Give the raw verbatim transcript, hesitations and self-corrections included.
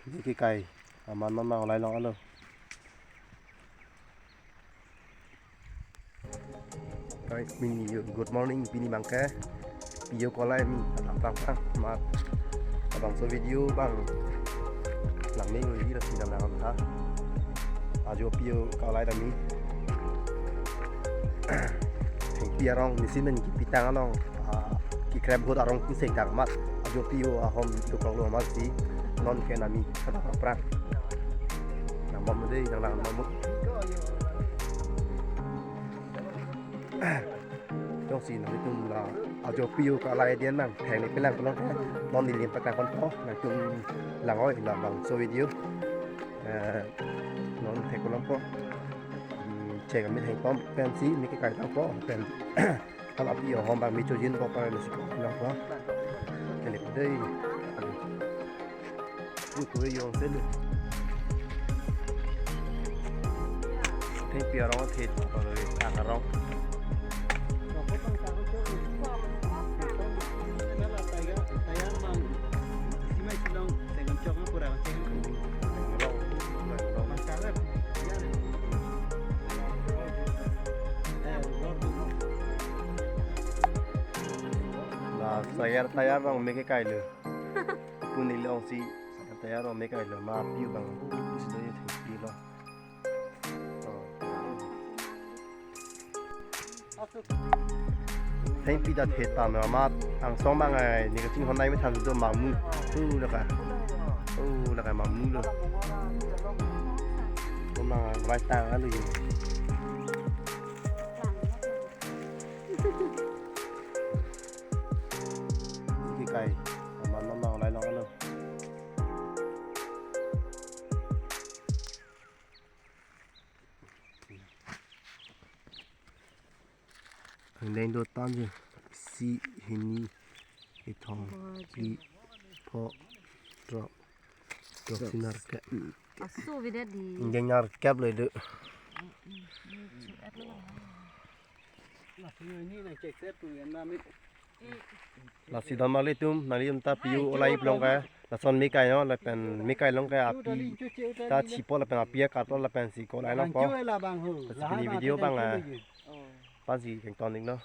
Kekai aman non mang olai long alo. Guys, pini yo, good morning, pini bangke pio kolai mi, aphrang aphrang, mat, labangso video bang, lang ni video si dam lang ha. Ajo pio kolai dami. Thengpi arong machine pen kipitang along, ah, kekrep ahut arong puseng dak mat. Ajo pio ahom dukok lo mat si. Non ke nami kata aphrang. Nang bom dei, nang nang bom. Jongsi nanglitum la ajo pio kolai dian nang thengni pelang kolong ke. Non neli paklangponpo, nangtum lang-oi labangso video. Eh, non thek kolongpo. Hmm, chek kami thengpon pensi, mi kekai tangpo pen. Hala pio ahom bang mi chojinpo pa mesi kolongpo. Kali dei. Ui, kue yong sel. Thengpi arong athe, arong. La sayar tayar arong mi kekai lo. Puni long si tayar arong mi kekai lo, ma pio bang pusi do ye thengpi lo. Thengpi ta the tam amat angsong bang ai ni kachinghon nai me than do mamu. Tu laka. Oh, laka mamu lo. Ko mang rai tang alu ye. Kekai aman non mang olai long alo. Angdeng do tan je. Si, hini, kethom, phli, pho, throk, throk si nerkep. Asu bida di. Angdeng nerkep lo do. Lasi don mali tum, nangli tum ta pio olai long ke. Lason mi kai no, lapen mi kai long ke api ta chipo lapen api akarpo lapen si kolai longpo. Lasi pini video bang, ah, pansi kengton iklo.